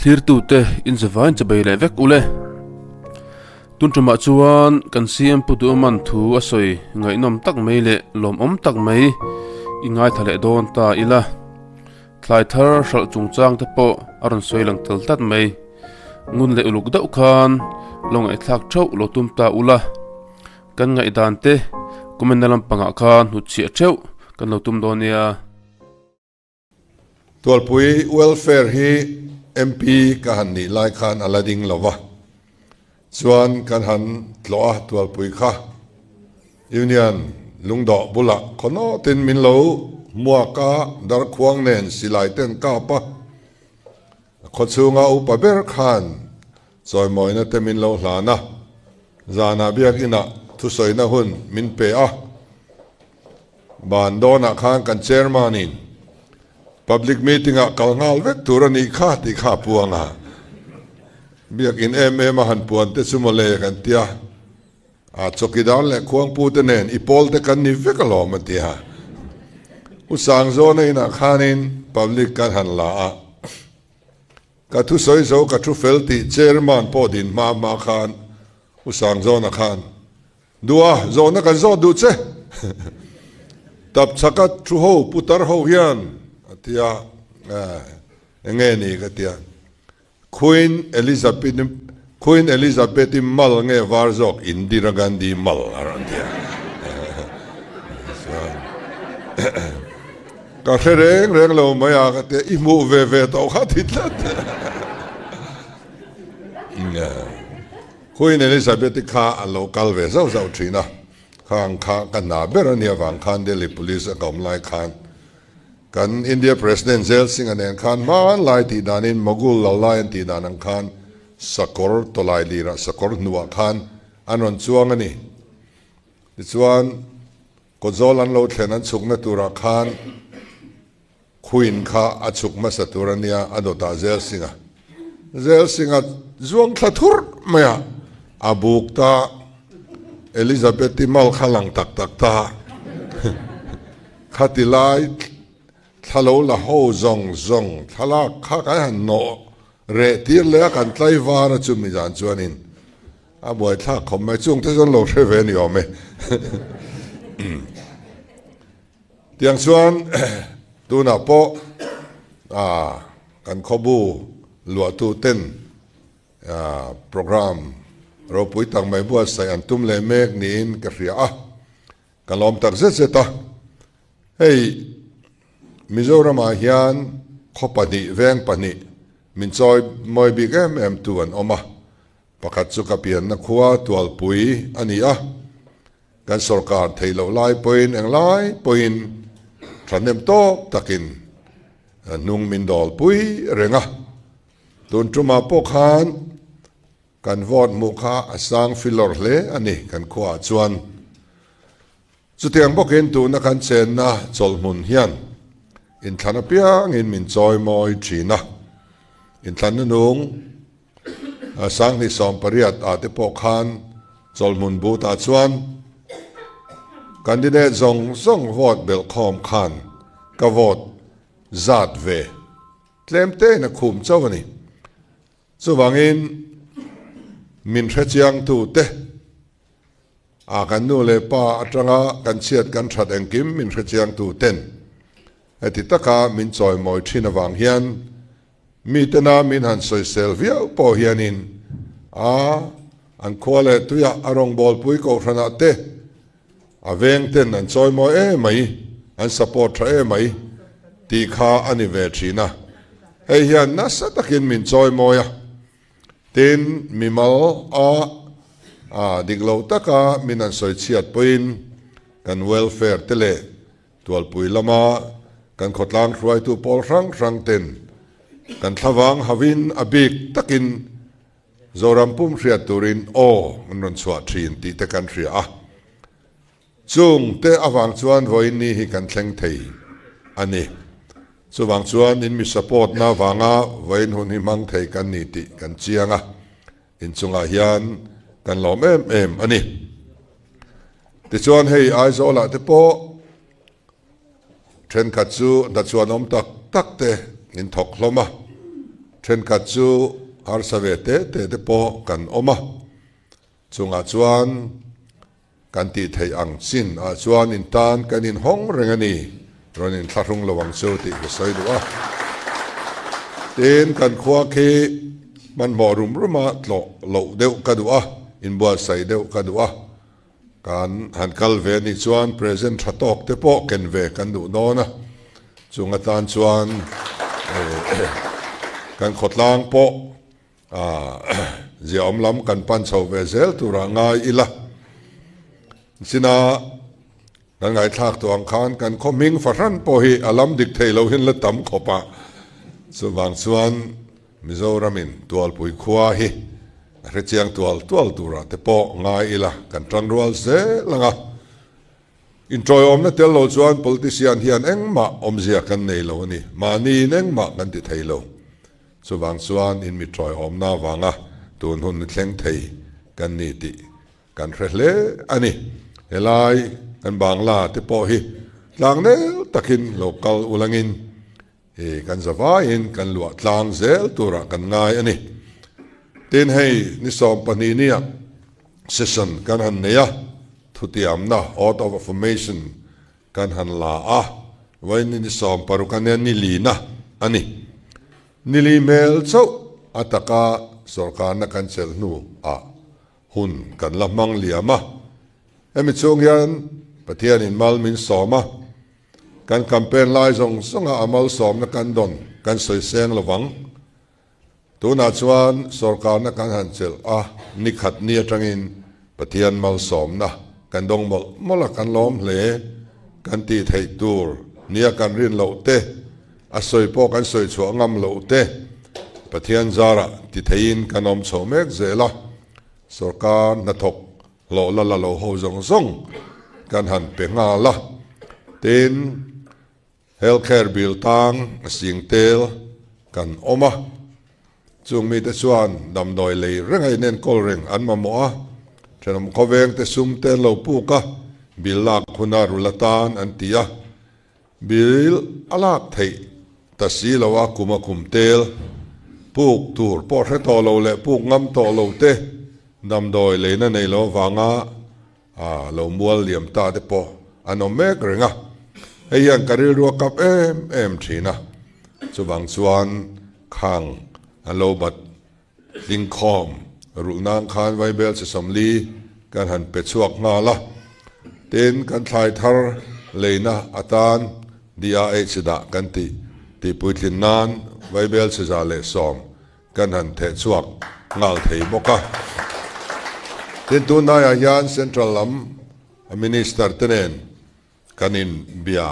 Thlirtute in zavain chawbei leh vek ule. Tun tumah chuan kan CM Pu Duhman thu a sawi ngaihnawm tak mai leh lawmawm tak mai i ngaithla leh dawn ta ila. Thlai thar hralh chungchang te pawh a rawn sawi lang tel tlat mai. Ngun leh uluk deuh khan lo ngaihthlak theuh lo tum ta ula. Kan ngaihdan te comment na lampangah khan hnutchhiah theuh kan lo tum dawn nia. Tualpui Welfare hi MP ka han nih lai khan a la ding lo va, chuan kan han tlawh a Tualpui kha Union lungdawh bulah khawnawtin min lo hmuak a, darkhuang nen silai ten kap a, khawchhunga upa ber khan chawimawina te min lo hlan a, zanah biakinah thusawina hun min pe a. Ban dawnah khan kan chairman in public meeting ah kal nghal vek tur a nih kha tih kha a puang a, biakin em em a han puan te chu mawle kan tia, a chawkidar leh khuangpu te nen i pawl te kan ni vek alawm a tia. U Sangzawna inah khanin public kan han la a, ka thusawi zo ka thu fel tih chairman pawh din hma hma khan U Sangzawna khan Dua, zawhna kan zawt duh che. Tap chhaka thu ho, putar ho hian a ti a, eng nge ni ka ti a, Queen Elizabeth, Queen Elizabeth-i mal nge var zawk Indira Gandhi mal a rawn ti a. Chuan ka hre reng reng lo mai a ka ti a, i hmuh ve ve tawh kha ti tlat. Queen Elizabeth-i kha a lo kal ve zauh zauh thin a, khang kha ka hna ber a nih avang khan Delhi Police a ka awm lai khan kan India President Zail Singh-a nen khan hmanlai tih danin Mughal lo lai an tih dan ang khan sakawr tawlai lirah sakawr hnuah khan an rawn chuang a ni. Tichuan kawtzawl an lo thlen an chhukna turah khan Queen kha a chhuk hmasa tur a nia, a dawtah Zel Singh-a. Zel Singh-a zuang thla thur mai a, a buk ta, Elizabeth-i mal kha lang tak tak ta. Khati lai thla lo la ho zawng zawng thlalak kha kan han nawh reh tir leh a, kan tlaivar a chumi zan chuanin a buaithlak khawp mai, chungte chuan lo hre ve a ni awm e. Tiang chuan tunah pawh kan khawbu luahtu ten program ropui tak mai buatsaih an tum leh mek niin ka hria a, ka lawm tak zet zet a. Hei Mizoramah hian khaw pahnih, veng pahnih min chawi mawi bik em em tu an awm a, pakhat chu ka pianna khua Tualpui a ni a, Kan sorkar theih loh lai pawhin eng lai pawhin thahnem tawk takin hnung min dawlpui reng a. Tun tumah pawh khan kan vote hmuh kha a sang filawr hle a ni kan khuaah chuan. Chutiang bawkin tuna kan chenna chawlhmun hian inthlan apiangin min chawimawi thin a. Inthlanna nung Sanghnih 18 ah te pawh khan chawlhmun but ah chuan candidate zawng zawng vote belh khawm khan ka vote zat ve tlem te in a khum chauh a ni. Chuvangin min hrechiang tu te a kan nu leh pa atanga kan chhiat kan that engkim min hrechiang tu ten heti taka min chawimawi thin avang hian Mitena min han sawisel viau pawh hianin a an khua leh tuiah a rawngbawlpui kohhranah te a veng ten an chawimawi em mai, an support tha em mai tih kha a ni ve thin a. Hei hian nasa takin min chawimawi a, tin mimal a a dik lo taka min han sawichhiat pawhin kan welfare te leh Tualpui lama kan khawtlang hruaitu pawl hrang hrang ten kan thlavang hauhin a bik takin Zoram pum hriat turin aw an rawn chhuah thin tih te kan hria a. Chung te avang chuan vawiin ni hi kan thleng thei a ni. Chuvang chuan in mi support na vanga vawiin hun hi hmang thei kan ni tih kan chiang a. Inchungah hian kan lawm em em a ni. Tichuan hei Aizawlah te pawh thenkhat chu hnachuan awm tak tak te in thawk hlawm a. Thenkhat chu harsa ve te te te pawh kan awm a, chungah chuan kan tih theih ang chin ah chuan in tan kan inhawng reng a ni, rawn inthlahrung lo ang chu tih ka sawi duh a. Tin, kan khua khi hmanhmawh rum ruma tlawh loh deuh ka duh a, inbuatsaih deuh ka duh a. Kan han kal ve anih chuan present tha tawk te pawh ken ve kan duh dawn a, chung atan chuan kan khawtlang pawh ziaawm lam kan pan chho ve zel turah ngai ila. China kan ngaithlak tawh ang khan kan khaw hming fahran pawh hi a lam dik thei lo hian la tam khawp a, chuvang chuan Mizoramin Tualpui khua hi a hrechiang tual tual turah te pawh ngai ila kan tanrual zel ang a. Inṭawiawmna tel lo chuan politician hian engmah awmzia kan nei lo a ni. Mahniin engmah kan ti thei lo. Chuvang chuan in mi ṭawiawmna avanga tun hun ni thleng thei kan ni tih kan hre hle a ni. Helai kan Bangla te pawh hi tlangnel takin lo kal ulangin Hi kan zavaiin kan luah tlang zel turah kan ngai a ni. Tin hei ni 12 nia session kan han nei a, thutiamna, oath of affirmation, kan han la a, vawiin ni 16 a nia ni lina a ni. Ni li hmel chauh a taka sawrkarna kan chelh hnu ah hun kan la hmang liam a. Hemi chhung hian Pathianin mal min sawm a. Kan campaign lai zawng zawnga a malsawmna kan dawn kan sawi seng lo vang. Tunah chuan sawrkarna kan han chelh a, ni khat ni atangin Pathian malsawmna kan dawng mawlh mawlh a, kan lawm hle. Kan tih theih tur nia kan rin loh te, a sawi pawh kan sawi chhuah ngam loh te, Pathian zarah ti theiin kan awm chho mek zel a, sawrkar hnathawk Hlawh la la lo ho zawng zawng kan han pe nghal a, tin health care bill tang a sing tel kan awm a, chung mite chuan damdawi lei reng a inenkawl reng an mamawh a, thenawm khawveng te sum te an lo puk a, bill lak huna rul atan an ti a, bill a lak theih ta si lo a kum a kum tel puk tur pawh hre tawh lo leh puk ngam tawh lo te Damdawi leina nei lo avanga lo mual liam ta te pawh an awm mek reng a, hei hian ka rilru a kap em em thin a, chuvang chuan khang an lo bat tlingkhawm rulh nan khan Vaibel chi 40 kan han pe chhuak nghal a, tin kan thlai thar leina atan DRH dah kan tih tihpuitlin nan Vaibel chi 110 Kan han theh chhuak nghal thei bawk a. Tin, tunlaiah hian Central lam Minister te nen kan inbia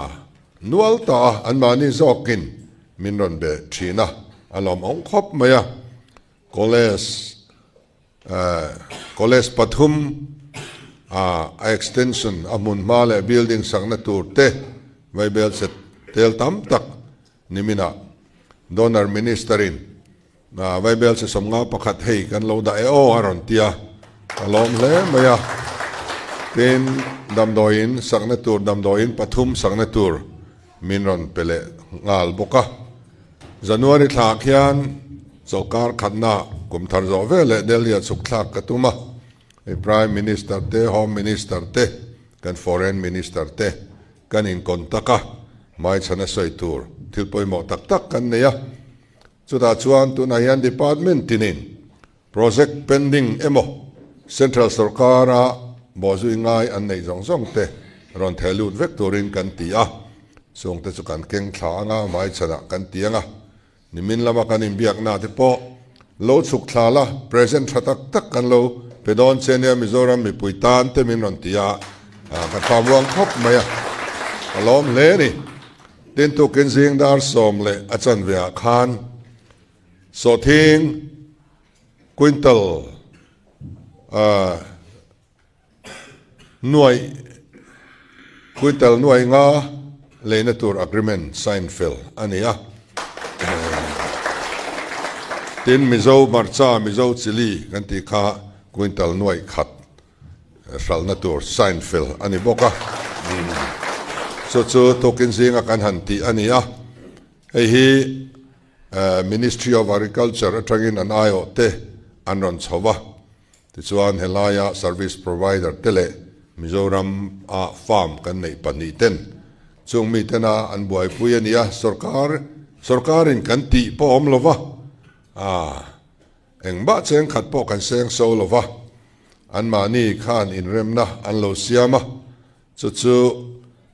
nual ta a, anmahni zawkin min rawn be thin a, a lawmawm khawp mai a. College College pathum a extension a hmun hma leh building sakna tur te vaibel che tel tam tak Niminah Donor Minister-in Vaibel che 51 hei kan lo dah e aw a rawn ti a, ka lawm hle mai a. Tin, damdawiin sakna tur damdawiin pathum sakna tur min rawn pe leh nghal bawk a. January thla khian chawlhkar khatna kum thar zawh veleh Delhi-ah chhuk thlak ka tum a. Hei Prime Minister te, Home Minister te, kan Foreign Minister te Kan incontact a, hmaichhana sawi tur thil pawimawh tak tak kan nei a. Chutah chuan tunah hian department tinin project pending emaw central sorkara bawhzui ngai an neih zawng zawng te rawn theh lut vek turin kan ti a. Chungte chu kan keng thla anga hmaichhanah kan ti ang a. Nimin lama kan inbiakna te pawh lo chhuk thla la, present tha tak tak kan lo pe dawn che nia Mizoram mipui tan te min rawn ti a, ka tha muang khawp mai a, ka lawm hle a ni. Tin tukin zing dar sawm leh a chanve ah khan sawhthing quintal Nuaih quintal nuaih nga leina tur agreement sign fel a ni a. Tin, Mizo hmarcha, Mizo chilli kan tih kha quintal nuaih khat hralhna tur sign fel a ni bawk a. Chu chu tukin zinga kan han tih a ni a. Hei hi. Ministry of Agriculture atangin an aiawh te an rawn chho va, tichuan helaia service provider te leh Mizoram a farm kan neih pahnih ten chung mi tena an buaipui a ni a, sorkar sorkarin kan tih pawh awm lo va, engmah cheng khat pawh kan seng so lo va, anmahni khan inremna an lo siam a. Chu chu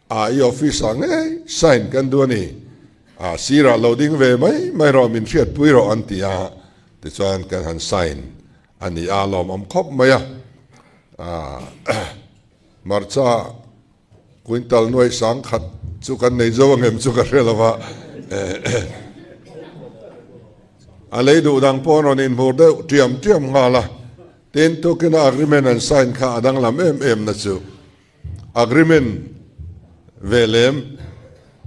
a i office ah ngei sign kan duh a ni. A sirah lo ding ve mai mai rawh min hriatpui rawh an ti a, tichuan kan han sign a ni a, lawmawm khawp mai a. Hmarcha quintal nuai sang khat chu kan nei zo ang em chu ka hre lo va. A lei duh dang pawh an rawn inhmur deuh tiam tiam nghal a. Tin, tukina agreement an sign kha a danglam em em na chu agreement ve lem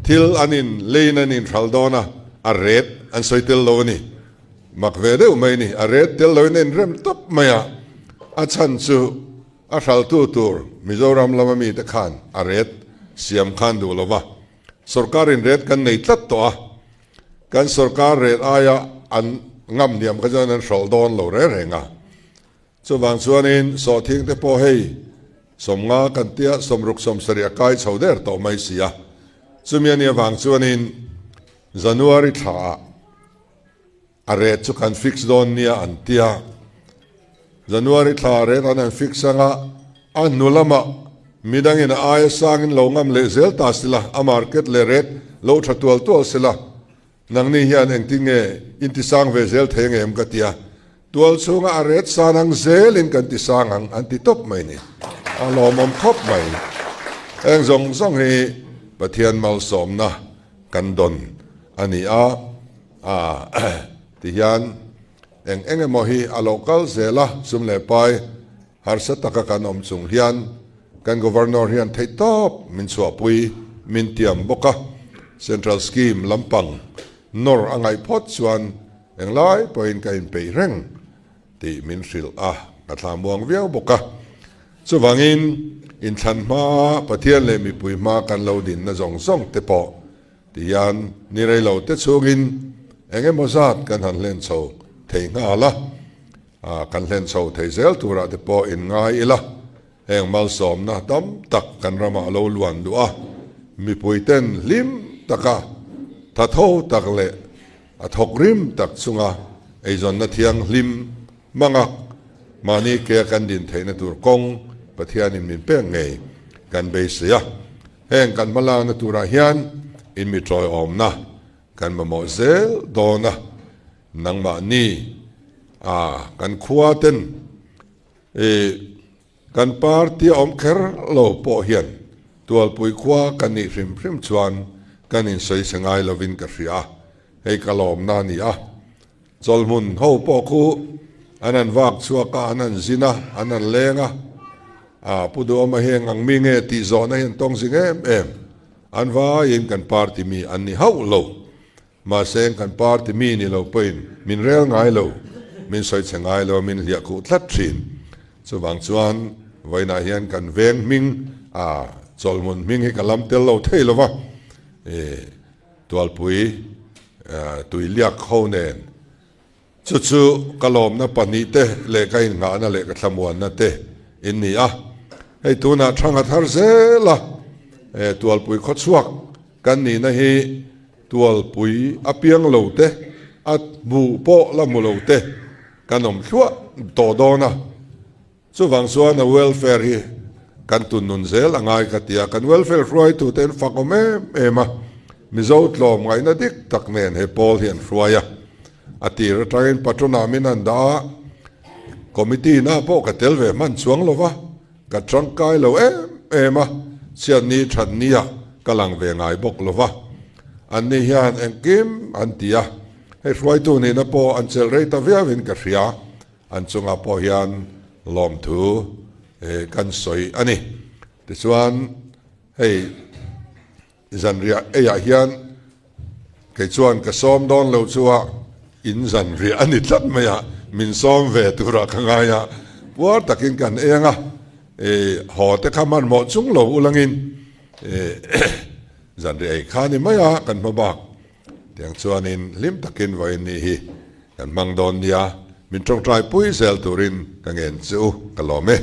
thil an in leiin an inhral dawn a, a ret an sawi tel lo a ni. Mak ve deuh mai a ni. A ret tel loin a inrem tawp mai a, a chhan chu a hraltu tur Mizoram lama mite khan a ret siam khan duh lo va, sorkarin ret kan nei tlat tawh a, Kan sorkar rel aia an ngam hniam kha chuan an hralh dawn lo reng reng a. Chuvang chuanin sawhthing te pawh hei 50 kan tia 60 70 a kai chho der tawh mai si a. Chumi a nih avang chuanin January thlaah a rate chu kan fix dawn nia an tia. January thla rate an han fix anga a hnu lamah midangin a aia sangin lo ngam leh zel ta sila, a market leh rate lo tha tual tual sila, nangni hian engtin nge in ti sang ve zel thei ang em ka tia. Tual chhunga a rate san ang zelin kan ti sang ang an ti tawp mai ni. A lawmawm khawp mai. Heng zawng zawng hi Pathian malsawmna kan dawn a ni a. A ti hian eng eng emaw hi a lo kal zel a, sum leh pai harsa taka kan awm chung hian kan Governor hian theihtawp min chhuahpui min tiam bawk a, Central Scheme lampang nawr a ngaih phawt chuan englai pawhin ka inpeih reng tih min hrilh a, ka thla muang viau bawk a. Chuvangin inthlan hmaa Pathian leh mipui hmaa kan lo dinna zawng zawng te pawh Tihian ni rei lo te chhungin eng emaw zat kan han hlen chho thei nghal a, kan hlen chho thei zel turah te pawh in ngai ila, heng malsawmna tam tak kan ramah lo luan duh a, mipui ten hlim taka thatho tak leh a thawk rim tak chunga eizawnna thianghlim hmanga mahni ke a kan din theihna tur kawng Pathianin min pek ngei kan beisei a. Heng kan hmalakna turah hian in mi tawiawmna kan mamawh zel dawn a, nangmahni a kan khua ten i kan party a awm kher lo pawh hian Tualpui khua kan nih hrim hrim chuan kan insawi se ngai lovin ka hria a, hei ka lawmna a ni a. Chawlhmun ho pawh khu an han vak chhuak a, an han zin a, an han leng a, a Pu Duhawma hi eng ang mi nge tih zawhna hi an tawng zing em em. An vaiin kan party mi an ni hauh lo. Mahse eng kan party mi ni lo pawhin min rel ngai lo, min sawi chhe ngai lo, min hliah khuh tlat thin. Chuvang chuan vawiinah hian kan veng hming, a chawlhmun hming hi ka lam tel lo thei lo va, e. Tualpui tuiliak ho nen chu chu ka lawmna pahnihte leh ka innghahna leh ka thlamuanna te in ni a. Hei tunah thanga thar zel a Tualpui khawchhuak kan nihna hi Tualpui a piang lo te, a hmuh pawh la hmu lo te kan awm thluah tawh dawn a. Chuvang chuan a welfare hi kan tun nun zel a ngai ka ti a, kan welfare hruaitute an fak awm em em a, Mizo tlawm ngaihna dik tak nen he pawl hi an hruai a, a tir atangin patron ah min han dah a, committee na pawh ka tel ve hman chuang lo va, ka tangkai lo em em a, chhiatni thatni ah ka lang ve ngai bawk lo va, anni hian engkim an ti a, hei hruaitu nihna pawh an chelh rei ta viau in ka hria. An chungah pawh hian lawmthu kan sawi a ni. Tichuan hei zanriah eiah hian kei chuan ka sawm dawn lo chu a in zanriah a ni tlat mai a, min sawm ve turah ka ngai a, puar takin kan eng a, haw te kha hmanhmawh chung lo ulangin zanriah ei kha a ni mai a kan hma bak. Tiang chuanin hlim takin vawiin ni hi kan hmang dawn nia, min tawngtai pui zel turin ka ngen che u, ka lawm e.